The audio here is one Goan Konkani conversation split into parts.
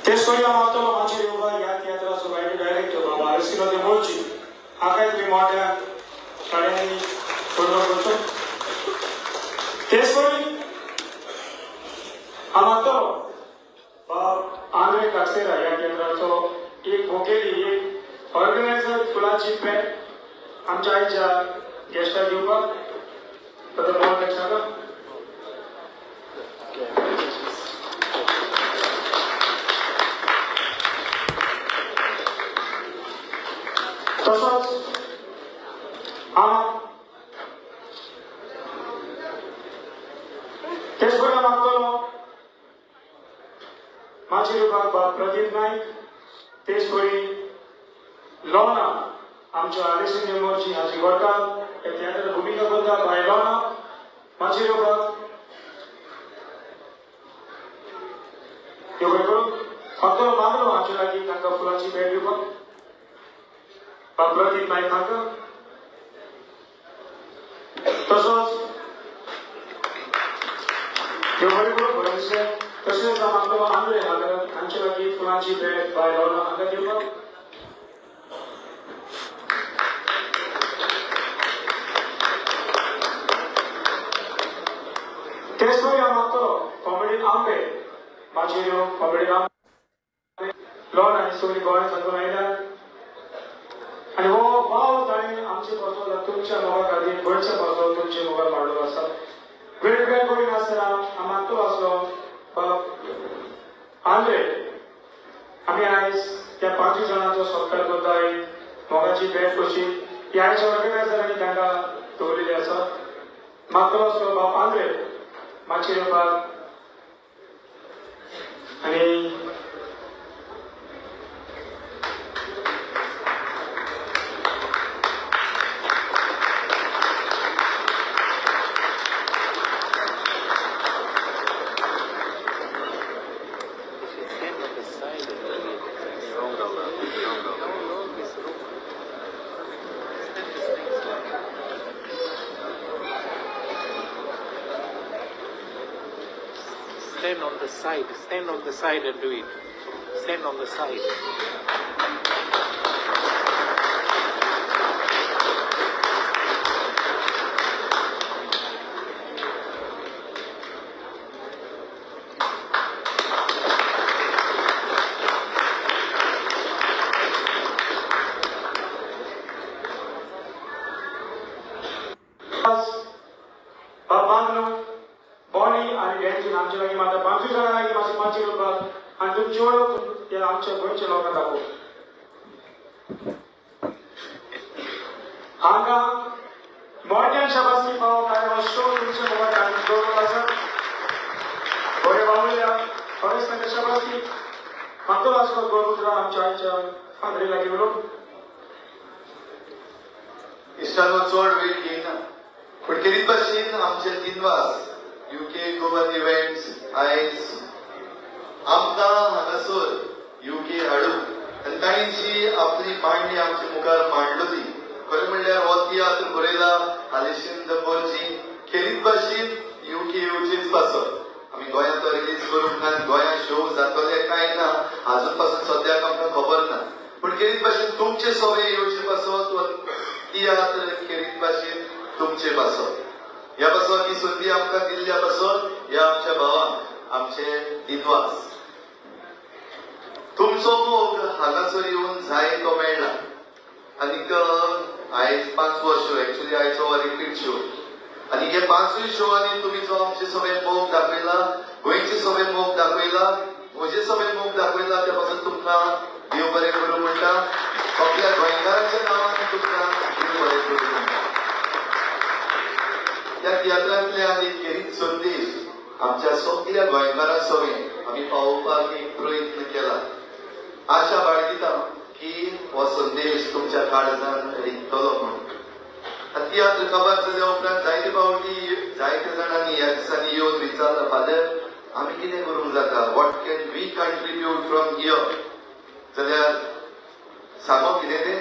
ते सोया मागतलो माचयेर येवपाक ह्या तियात्राचो डायरेक्टर बाबा आलेसिनो दे मोर्जी हाकाय तुमी मोठ्या टाळयांनी कळो करचो. तेच परी हांव मागतलो बाब आंद्रे काक्सेरा ह्या तियात्राचो एक मुखेली, एक ऑर्गनायझर, फुलाची भेट आमच्या आयच्या गेस्टाक दिवपाक ताका मोठ्या सांगा. तसोच हांव तेच बरोबर मागतलो माचयेर येवपाक बाब प्रदीप नायक, तेच परी लोना आमच्या आलेसिन मोर्जी हाजी गोरकार ह्या तियात्राची भुमिका करता बाय लोना माचयेर येवपाक देव बरें करूं. मागतलो मागलो आमचे लागीं तांकां फुलांची भेट दिवपाक बाब प्रदीप नायक हांकां. तसोच देव बरें करूं बरें दिसलें. तशेंच हांव मागतलो आंद्रे हांगा हांचे लागीं फुलांची भेट बाय लोना हांकां दिवपाक. तेच परी हांव मागतलो कॉमेडी आंबे माचयेर येवन कॉमेडी आंबे लोन आनी सगळी गोंयांत सांगून आयल्या आनी हो वाव ताणें आमचे पासो तुमच्या मोगा खातीर गोंयच्या पासो तुमचे मोगार मांडलो आसा. वेळ वेळ करिनासतना हांव मागतलो आसलो बाब आंद्रे आमी आयज त्या 5 जाणांचो सत्कार करता, मोगाची भेट कशी ही आयच्या ऑर्गनायझरांनी तांकां दवरिल्ली आसा. मागतलो आसलो बाब आंद्रे माचयेर येवपाक आनी Stand on the side. Stand on the side and do it. Stand on the side. आमचे लागीं माता 5 जाणां लागीं मातशें माचयेर येवपाक आनी तुमची वळख त्या आमच्या गोंयच्या लोकांक दाखोवप. हांगा मोठ्यान शाबासकी फावो कारण हो शो तुमच्या मुखार तांणी दवरलो आसा. बरें वावुरल्या खरेंच तांकां शाबासकी. मागतलो आसलो गोड उतरां आमच्या आयच्या फादरी लागीं उलोवंक. इश्टांनो चड वेळ घेयना पूण खेरीत भाशेन आमचे दिनवास UK गोवन इव्हेंट्स आयज आमकां हांगासर UK हाडून आनी तांणी जी आपली मांडणी आमच्या मुखार मांडलोली खरें म्हणल्यार हो तियात्र बरयला आलेसिन the Morjim खेरीत भाशेन UK येवचेच पासत आमी गोंयांत तो रिलीज करूंक ना, गोंयांत शो जातले काय ना आजून पासून सद्याक आमकां खबर ना, पूण खेरीत भाशेन तुमचे सवे येवचे पासत हो तियात्र खेरीत भाशेन तुमचे पासत ह्या पासून ही संदी आमकां दिल्ल्या पासून ह्या आमच्या भावांक आमचे दिनवास. तुमचो मोग हांगासर येवन जाय तो मेळ्ळा आनीक आयज 5वो शो, एक्चुअली आयचो हो रिपीट शो आनी हे 5ूय शोवांनी तुमी जो आमचे सगळे मोग दाखयला, गोंयचे सगळे मोग दाखयला, म्हजे सगळे मोग दाखयला त्या पासून तुमकां देव बरें करूं म्हणटा. आपल्या गोंयकारांच्या नांवान तुमकां देव बरें करूं म्हणटा. त्या तियात्रांतल्यान एक खेरीत संदेश आमच्या सगल्या गोंयकारां सवें आमी पावोवपाक एक प्रयत्न केला. आशा बाळगिता की हो संदेश तुमच्या काळजान रिगतलो म्हणून. आनी तियात्र काबार जाल्या उपरांत जायते फावटी जायत्या जाणांनी ह्या दिसांनी येवन विचारला, फादर आमी कितें करूंक जाता, what can we contribute from here? जाल्यार सांगो कितें तें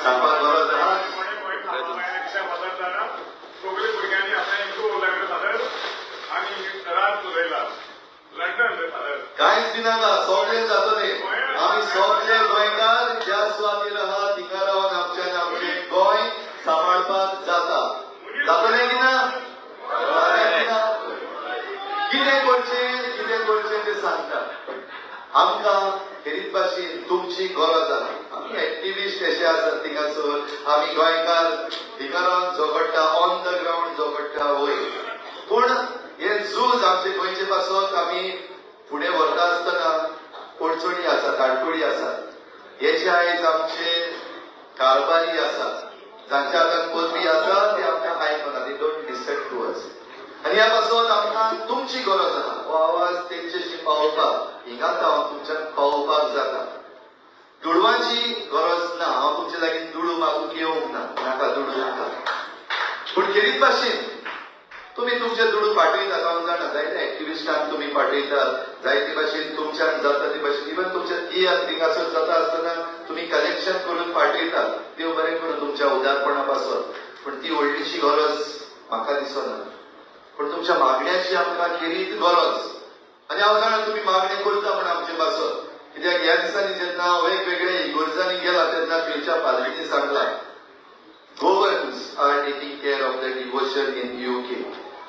सांगपाक गरज आहा. सगळे भुरग्यांनी आतां एक लागलो फादर आनी रात उलयला कांयच भिनाका, सगळें जातलें. आमी सगळे गोंयकार ज्या सुवातेर आहा थिंगा रावन आमच्यान आमचें गोंय सांबाळपाक जाता. जातलें की ना? जातलें की ना? कितें करचें कितें करचें तें सांगता. आमकां खेरीत भाशेन तुमची गरज आहा. आमी एक्टिविस्ट अशे आसात थिंगासर, आमी गोंयकार थिंगा रावन झगडटा, ऑन the ground झगडटा वयर. पूण हे झूज आमचे गोंयचे पासत आमी फुडें व्हरता आसतना अडचणी आसात, आडखळी आसात. हे जे आयज आमचे कारभारी आसात, जांच्या हातान पदवी आसा, ते आमकां आयकना, they don't listen to us. आनी ह्या पासत आमकां तुमची गरज आहा. हो आवाज तेंच्याशी पावोवपाक, हिंगा हांव तुमच्यान पावोवपाक जाता. दुडवांची गरज ना, हांव तुमचे लागीं दुडू मागूंक येवंक ना, नाका दुडू नाका. पूण खेरीत भाशेन तुमी तुमचे दुडू पाठयतात, हांव जाणा जायते एक्टिविस्टांक तुमी पाठयतात, जायते भाशेन तुमच्यान जाता ते भाशेन, इवन तुमच्या तियात्र थिंगासर जाता आसतना तुमी कलेक्शन करून पाठयतात. देव बरें करूं तुमच्या उदारपणा पासत. पूण ती व्हडलीशी गरज म्हाका दिसना. पूण तुमच्या मागण्याची आमकां खेरीत गरज. आनी हांव जाणा तुमी मागणें करता म्हण आमचे पासत, कित्याक ह्या दिसांनी जेन्ना वेगवेगळे इगर्जांनी गेला तेन्ना थंयच्या पाद्रींनी सांगला, Goans are taking care of the devotion in UK.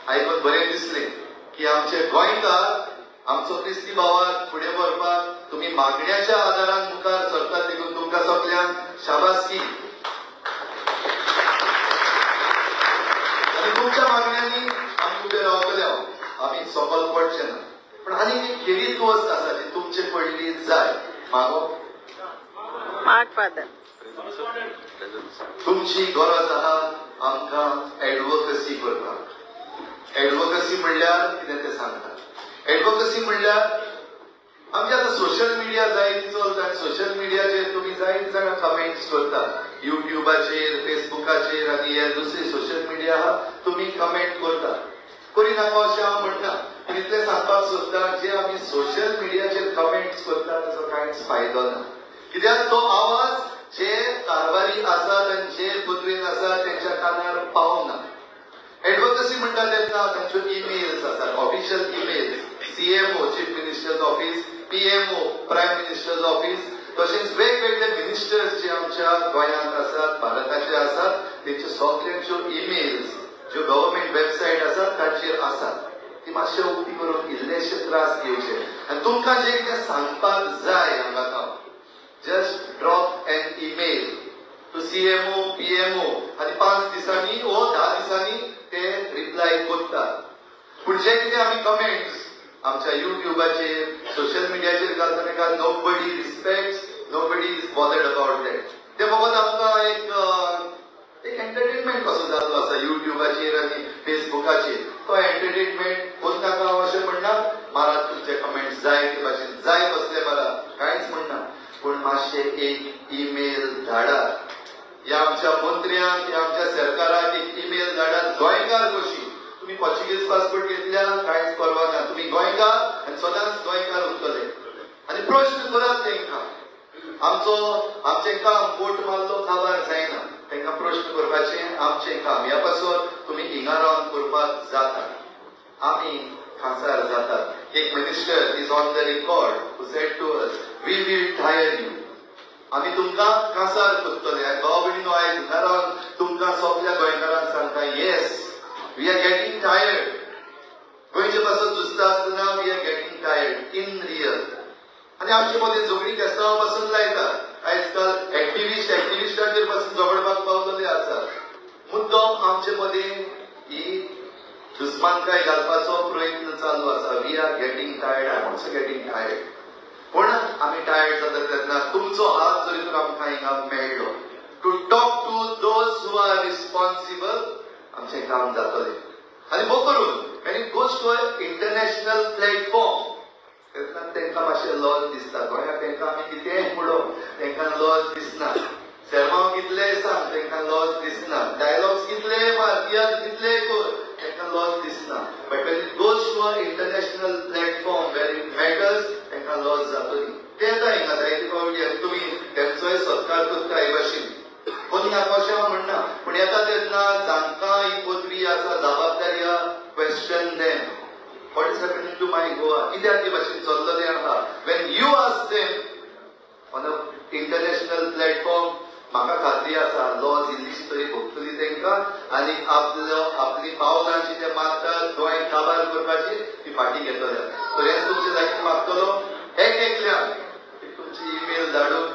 आयकून बरें दिसलें की आमचे गोंयकार आमचो क्रिस्ती भावाक फुडें व्हरपाक तुमी मागण्याच्या आदारान मुखार सरतात, देखून तुमकां सगल्यांक शाबासकी. आनी तुमच्या मागण्यांनी आमी उबे रावतले, आमी सकल पडचे ना. पूण आनीक एक खेरीत वस्त आसा जी तुमचे पडली जाय. मागो तुमची गरज आहा आमकां एडवोकसी करपाक. एडवोकसी म्हणल्यार कितें तें सांगता. एडवोकसी म्हणल्यार आमचे आतां सोशल मिडिया जायती चलता आनी सोशल मिडियाचेर तुमी जायते जाणां कमेंट्स करता, युट्युबाचेर, फेसबुकाचेर आनी हे दुसरी सोशल मिडिया आहा, तुमी कमेंट करता. करिनाका अशें हांव म्हणना, पूण इतलें सांगपाक सोदता, जे आमी सोशल मिडियाचेर कमेंट्स करता ताचो कांयच फायदो ना. कित्याक तो आवाज जे कारभारी आसात आनी जे पदवेन आसात तेंच्या कानार पावना. एडवोकसी म्हणटा तेन्ना तांच्यो ईमेल्स आसात, official emails, CMO chief minister's office, PMO prime minister's office, तशेंच वेगवेगळे मिनिस्टर्स जे आमच्या गोंयांत आसात, भारताचे आसात, तेंच्यो सगल्यांच्यो ईमेल्स ज्यो गव्हर्मेंट वेबसायट आसात तांचेर आसात. ती मातशे उक्ती करून इल्लेशे त्रास घेवचे आनी तुमकां जें कितें सांगपाक जाय हांगा, just drop an email to CMO, PMO आनी 5 दिसांनी वो 10 दिसांनी ते रिप्लाय करतात. पूण जे कितें आमी कमेंट्स आमच्या युट्युबाचेर, सोशल मिडियाचेर घालता ताका nobody respects, nobody is bothered about that. ते फकत आमकां एक एंटरटेनमेंट कसो जाल्लो आसा युट्युबाचेर आनी फेसबुकाचेर. तो एंटरटेनमेंट करनाका हांव अशें म्हणना, मारात तुमचे कमेंट्स जाय ते भाशेन, जाय बसले मारात, कांयच म्हणना. पूण मातशें एक ईमेल धाडात ह्या आमच्या मंत्र्यांक, ह्या आमच्या सरकाराक एक ईमेल धाडात गोंयकार कशी. तुमी पोर्चुगीज पासपोर्ट घेतल्या कांयच परवा ना, तुमी गोंयकार आनी सदांच गोंयकार उरतले. आनी प्रश्न करात तेंकां, आमचो आमचें काम बोट मारलो काबार जायना, तेंकां प्रश्न करपाचें आमचें काम. ह्या पासत तुमी हिंगा रावन करपाक जाता, आमी खासार जातात. एक minister is on the record who said to us, we will tire you. आमी तुमकां कासार करतले. आनी भाव भयणीनो, आयज हिंगा रावन तुमकां सगल्या गोंयकारांक सांगता, yes, we are getting tired. गोंयचे पासत झुजता आसतना we are getting tired in real. आनी आमचे मदीं झगडीं केस्तांवा पासून लायतात. आयज काल एक्टिविस्टांचेर पासून झगडपाक पावतले आसात. मुद्दम आमचे मदीं ही दुस्मानकाय घालपाचो प्रयत्न चालू आसा. We are getting tired, I am also getting tired. पूण आमी टायर्ड जाता तेन्ना तुमचो हात जरी तर आमकां हिंगा मेळ्ळो to talk to those who are responsible, आमचें काम जातलें. आनी हो करून when it goes to a international platform तेन्ना तेंकां मातशें लॉज दिसता. गोंयांत तेंकां आमी कितेंय म्हणूं तेंकां लॉज दिसना. सेर्मांव कितलेय सांग तेंकां लॉज दिसना. डायलॉग्स कितलेय मार, तियात्र कितलेय कर, तेंकां लॉज दिसना. But when it goes to a international platform where it matters, तेंकां लॉज जातली. ते येता हिंगा जायते फावटी आनी तुमी तेंचोय सत्कार करता हे भाशेन. कोन्नाक अशें हांव म्हणना, पूण येता तेन्ना जांकां ही पदवी आसा, जबाबदारी आहा, question them, what is happening to my Goa, कित्याक हे भाशेन चल्ललें आहा. म्हाका खात्री आसा लॉज इल्लीशी तरी भोगतली तांकां आनी आपलो आपली पावलां जी ते मारतात गोंय काबार करपाची ती फाटीं घेतले. तर हेच तुमचे लागीं मागतलो एक एकल्यान तुमची ईमेल धाडून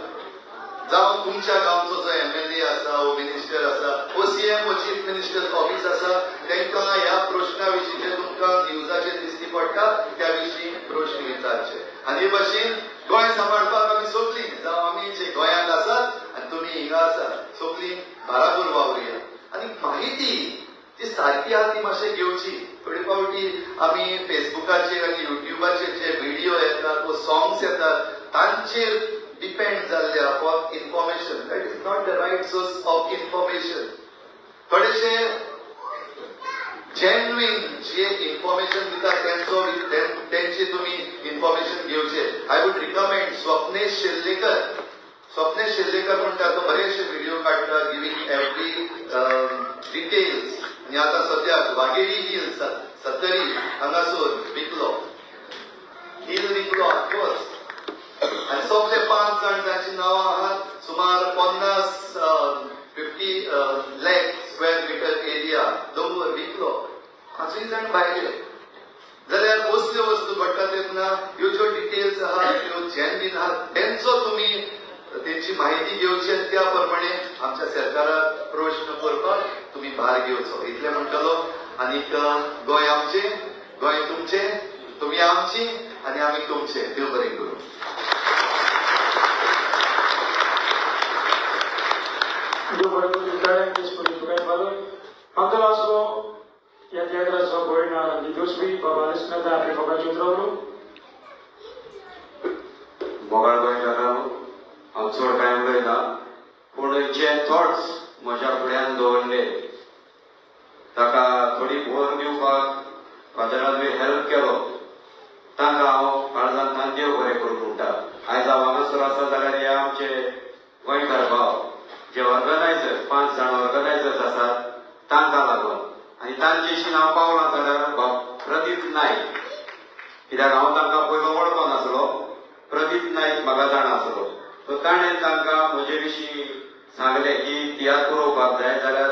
जावं तुमच्या गांवचो जो एमएलए आसा वो मिनिस्टर आसा वो सीएम वो चीफ मिनिस्टर ऑफिस आसा तांकां ह्या प्रश्ना विशीं जे तुमकां न्यूजाचेर दिश्टी पडटा त्या विशीं प्रश्न विचारचे. आनी हे भाशेन गोंय सांबाळपाक आमी सगळीं जावं आमी जे गोंयांत आसात आनी तुमी हिंगा आसात सगळीं बाराबर वावरुया. आनी माहिती ती सारकी आहा ती मातशें घेवची. थोडे फावटी आमी फेसबुकाचेर आनी युट्युबाचेर जे व्हिडियो येतात वो सॉंग्स येतात तांचेर डिपेंड जाल्ले for information. That is not the right source of information. थोडेशे जेन्युइन जे इन्फॉर्मेशन दिता तेंचो तेंचे तुमी इन्फॉर्मेशन घेवचे. I would recommend Swapnesh Shellekar. Swapnesh Shellekar म्हणटा तो बरेचशे व्हिडिओ काडटा गिवींग एवरी डिटेल्स. आनी आतां सद्याक वागेरी हिल सत्तरी हांगासर विकलो हिल विकलो आख्खोच. आनी सगळे 5 जाण जांची नांवां आहात सुमार 50 लॅक स्क्वेअर मिटर एरिया दोंगर विकलो. 5 जाण भायले जाल्यार असल्यो वस्तू घडटा तेन्ना ह्यो ज्यो डिटेल्स आहात त्यो जेन्युइन आहात तेंचो तुमी तेंची माहिती घेवची आनी त्या प्रमाणे आमच्या सरकाराक प्रश्न करपाक तुमी भार घेवचो इतलें म्हणटलो. आनीक गोंय आमचें, गोंय तुमचें, तुमी आमची आनी आमी तुमचें. देव बरें करूं. ह्या तियात्राचो गोयणार दिदोसवी बाबा आलेस मेहता आपले मोगाचे उतरावलो. मोगाळ गोंयकारांनो, हांव चड कांय उलयना पूण जे थॉट्स म्हज्या फुड्यान दवरले ताका थोडी भर दिवपाक फादरान हेल्प केलो तांकां हांव काळजांतल्यान देव बरें करूंक म्हणटा. आयज हांव हांगासर आसा जाल्यार हे आमचे गोंयकार भाव जे ऑर्गनायजर्स 5 जाण ऑर्गनायजर्स आसात तांकां लागून आनी तांचेशी हांव पावलां जाल्यार बाब प्रदीप नायक, कित्याक हांव तांकां पयलो वळखो नासलो, प्रदीप नायक म्हाका जाणा आसलो. सो ताणें तांकां म्हजे विशीं सांगलें की तियात्र बरोवपाक जाय जाल्यार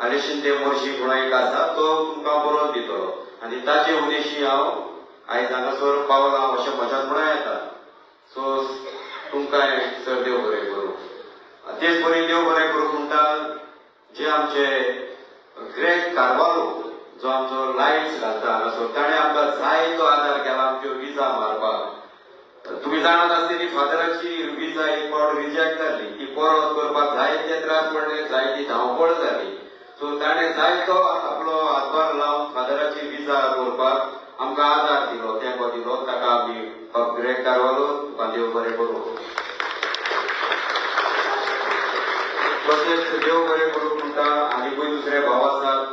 आलेस शिंदे मोर्शी म्हणून एक आसा तो तुमकां बरोवन दितलो आनी ताचे उदेशी हांव आयज हांगासर पावलां अशें म्हज्यान म्हणूं येता. सो तुमकां सर देव बरें करूं. तेच परी देव बरें करूं म्हणटा जे आमचे ग्रेग कार्वालो जो आमचो लायट्स घालता हांगासर ताणें आमकां जायतो आदार केला आमच्यो विजा मारपाक. तुमी जाणात आसतली फादराची विजा एक फावट रिजेक्ट जाली, ती परत करपाक जायते त्रास पडले, जायती धांवपळ जाली. सो ताणें जायतो आपलो हातभार लावन फादराची विजा करपाक आमकां आदार दिलो, तेंको दिलो. ताका आमी ग्रेग कार्वालो तुका देव बरें करूं. तशेंच देव बरें करूं म्हणटा आनीकूय दुसरे भाव आसात,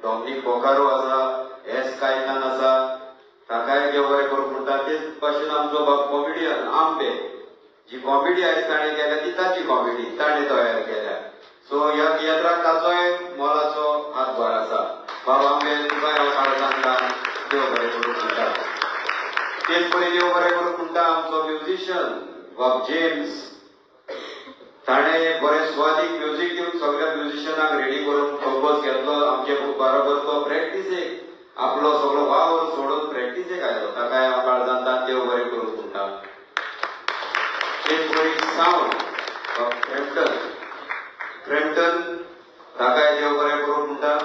डॉमनीक बोकारो आसा, एस कायतान आसा, ताकाय देव बरें करूं म्हणटा. तेच भाशेन आमचो बाब कॉमेडियन आंबे, जी कॉमेडी आयज ताणें केल्या ती ताची कॉमेडी ताणें तयार केल्या. सो ह्या तियात्राक ताचोय मोलाचो हातभार आसा. बाब आंबे तुकाय हांव काळजांतल्यान देव बरें करूं म्हणटा. तेच परी देव बरें करूं म्हणटा आमचो म्युजिशियन बाब जेम्स, ताणें बरें सुवादीक म्युजीक दिवन सगळ्या म्युजिशियनाक रेडी करून कंपोज घेतलो. आमचे बरोबर तो प्रॅक्टिसेक आपलो सगळो वावर सोडून प्रॅक्टिसेक आयलो, ताकाय हांव काळजांतल्यान देव बरें करूंक म्हणटा. तेच परी सावंड क्रॅम्पटन, क्रॅम्पटन ताकाय देव बरें करूंक म्हणटा.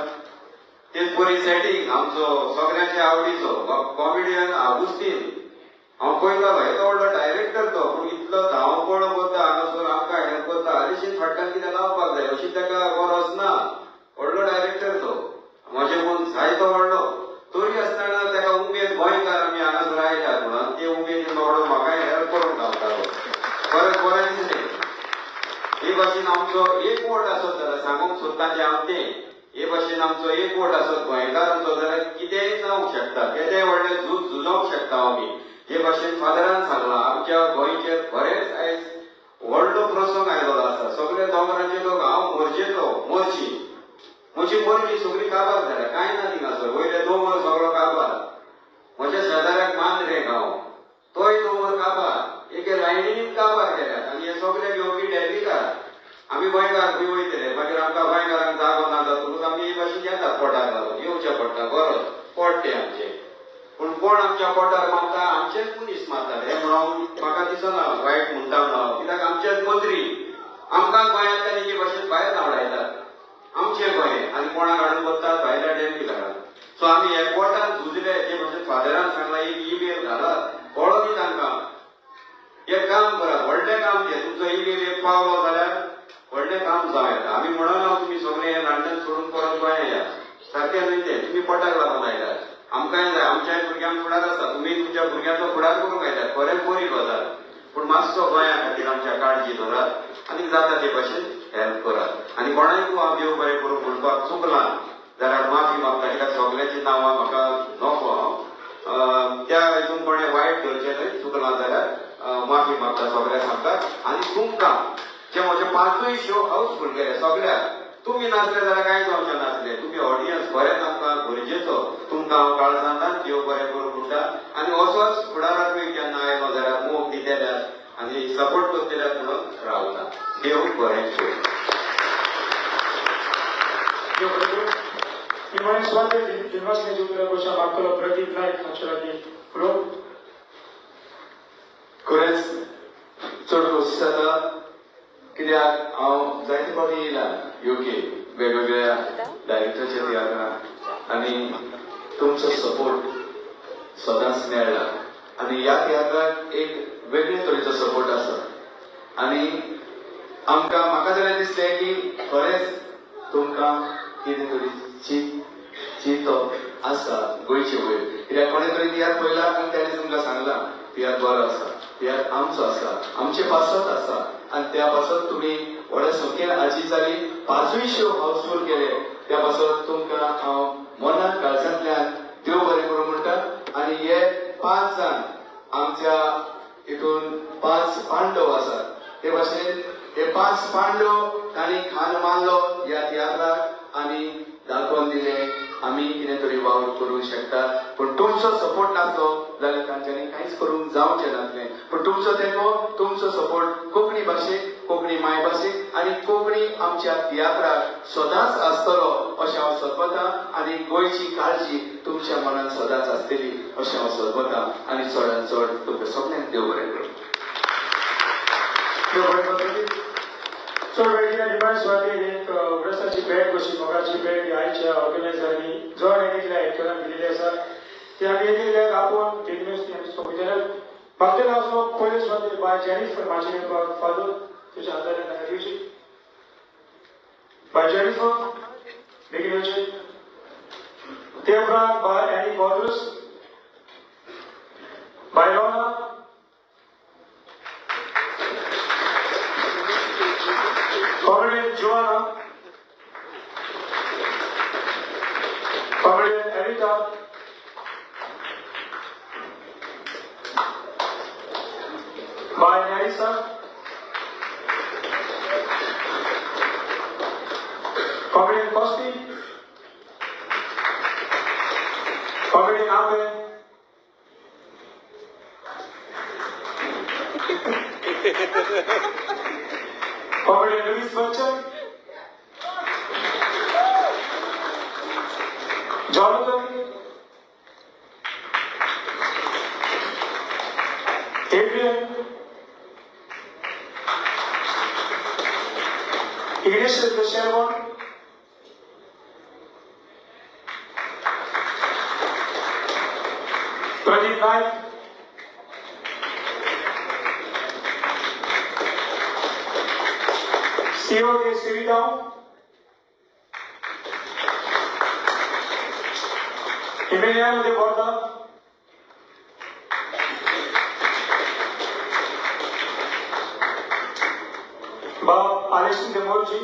तेच परी सेटींग आमचो सगळ्यांचे आवडीचो कॉमेडियन आगुस्तीन, हांव पळयतालो येदो व्हडलो डायरेक्टर तो, पूण इतलो धांवपळ करता हांगासर आमकां हेल्प करता. आलिशीन फाटल्यान कितें लावपाक जाय अशी ताका गरज ना, व्हडलो डायरेक्टर तो, म्हजे म्हूण जायतो व्हडलो. तरी आसतना ताका उमेद गोंयकार आमी हांगासर आयल्यात म्हणून ते उमेदीन बाबडो म्हाकाय हेल्प करूंक गावतालो. परत बरें दिसलें. हे भाशेन आमचो एक वोट आसत जाल्यार सांगूंक सोदता जें हांव तें, हे भाशेन आमचो एक वोट आसत गोंयकारांचो जाल्यार कितेंय जावंक शकता, केदेंय व्हडलें झूज झुजोवंक शकता आमी. हे भाशेन फादरान सांगलां आमच्या गोंयचेर बरेंच आयज व्हडलो प्रसंग आयलेलो आसा. सगळे दोंगरांचे लोक, हांव मोरजेचो, मोरजी, म्हजी मोरजी सगळी काबार जाल्या, कांय ना थिंगासर, वयले दोंगर सगळो काबार. म्हज्या शेजाऱ्याक मांद्रे गांव, तोय दोंगर काबार, एके लायनीन काबार केल्यात आनी हे सगळे घेवपी डॅल्लीकार. आमी गोंयांत आमच्या पोटार मारता, आमचेच मनीस मारतात. हें म्हणून म्हाका दिसना वायट म्हणटा म्हणून, कित्याक आमचेच मंत्री आमकां गोंयांतल्यान एके भाशेन भायर धांवडायतात. आमचें गोंय आनी कोणाक हाडून वतात भायल्या डॅमी घालात. सो आमी हे पोटान झुजले, जे भाशेन फादरान सांगला एक ईमेल घालात, कळो दी तांकां, एक काम करात, व्हडलें काम तें. तुमचो ईमेल एक पावलो जाल्यार व्हडलें काम जावं येता. आमी म्हणना तुमी सगळें हें लंडन सोडून परत गोंया येयात, सारकें न्हय तें. तुमी पोटाक लागून आयल्यात, आमकांय जाय, आमच्याय भुरग्यांक फुडार आसा, तुमी तुमच्या भुरग्यांचो फुडार करूंक आयल्यात, खरें बरी गजाल. पूण मातसो गोंया खातीर आमच्या काळजी धरात आनी जाता ते भाशेन हेल्प करात. आनी कोणाकूय हांव देव बरें करूं म्हणपाक चुकलां जाल्यार माफी मागता, कित्याक सगल्यांचीं नांवां म्हाका नको. हांव त्या हितून कोणें वायट धरचें न्हय, चुकलां जाल्यार माफी मागता सगळ्या सांगता. आनी तुमकां जे म्हजे 5 शो हाऊसफूल केले सगळ्याक, तुमी नासले जाल्यार कांय जावचें नासलें. तुमी ऑडियन्स खरेंच आमकां गरजेचो. तुमकां हांव काळजांतल्यान देव बरें करूं म्हणटा. आनी असोच फुडाराकूय केन्ना आयलो जाल्यार मोग दितल्यात आनी सपोर्ट करतल्यात म्हणून रावता. देव बरें करूं. प्रदीप नायक हांचे लागीं उलोवप. खरेंच चड खोशी जाता, कित्याक हांव जायते फावटी येयला युके वेगवेगळ्या डायरेक्टराच्या तियात्रांत आनी तुमचो सपोर्ट सदांच मेळ्ळा. आनी ह्या तियात्राक एक वेगळे तरेचो सपोर्ट आसा. आनी आमकां म्हाका जाल्यार दिसलें की खरेंच तुमकां कितें तरी चिंतप आसा गोंयचे वयर, कित्याक कोणें तरी तियात्र पळयला आनी ताणें तुमकां सांगलां तियात्र बरो आसा, तियात्र आमचो आसा, आमचे पासत आसा. आनी त्या पासत तुमी व्हडा संख्येन आजी जाली 5 शो हाऊसफूल केले, त्या पासत तुमकां हांव मनात काळजांतल्यान देव बरें करूं म्हणटा. आनी हे 5 जाण आमच्या हितून 5 पांडव आसात, ते भाशेन हे 5 पांडव तांणी खान मारलो ह्या तियात्राक आनी दाखोवन दिलें आमी कितें तरी वावर करूंक शकता. पूण तुमचो सपोर्ट नासलो जाल्यार तांच्यांनी कांयच करूंक जावचें नासलें. पूण तुमचो तेंको, तुमचो सपोर्ट कोंकणी भाशेक, कोंकणी मायभाशेक आनी कोंकणी आमच्या तियात्राक सदांच आसतलो अशें हांव सोदपता. आनी गोंयची काळजी तुमच्या मनांत सदांच आसतली अशें हांव सोदपता. आनी चडान चड तुमकां सगळ्यांक देव बरें करूं. चड वेगळी निमाणे सुवातेर एक उगडासाची भेट कशी मोगाची भेट आयच्या ऑर्गनायझरांनी जण एकल्या एक्टरान दिलेली आसा, ती आमी एकल्याक आपोवन बेगीनूच ती आमी सोंपयतले. मागतलो आसलो पयले सुवातेर बाय जेनिफर माचयेर फादर तुज्या हातान ताका दिवची. बाय जेनिफर बेगीन येवची. ते उपरांत बाय एनी क्वाड्रस, बाय लोना, Comedian Joanna, Comedian Erika, by Nerissa, Comedian Kosti, Comedian Abe, Comedian Luis Bachchan, Jonathan, Adrian, Ignatius de Sherwan, Pradeep Naik, CO de Siridao, Emiliano de Borda, Bob Alexis de Morji,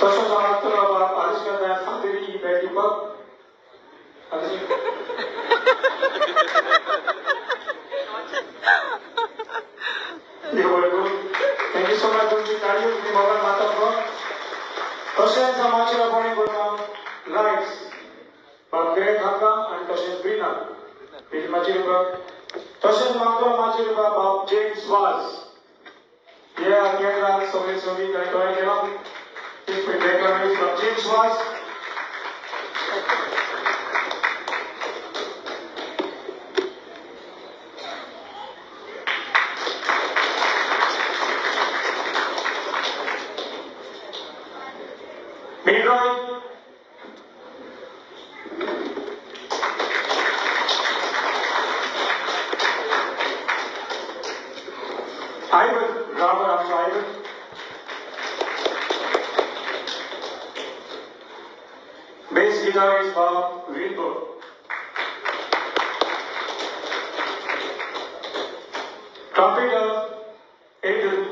तसोच हांव बाब आलिस फादरी ही भेट दिवपाक. Thank you so much. तुमची ताळयो तुमी मोगान मारतात. तशेंच माचयेर कोणी करता लायट्स बाब ग्रेग हांगा आनी तशेंच ब्रिना बेगीन माचयेर येवपाक. तशेंच मागतो माचयेर येवपाक बाब जेम्स वाज, ह्या केंद्राक सगळें संगीत आनी तयार केलां. बाब जेम्स वाज, बेस गिटारिस्ट बाब Wilbur. Trumpeter Adrian.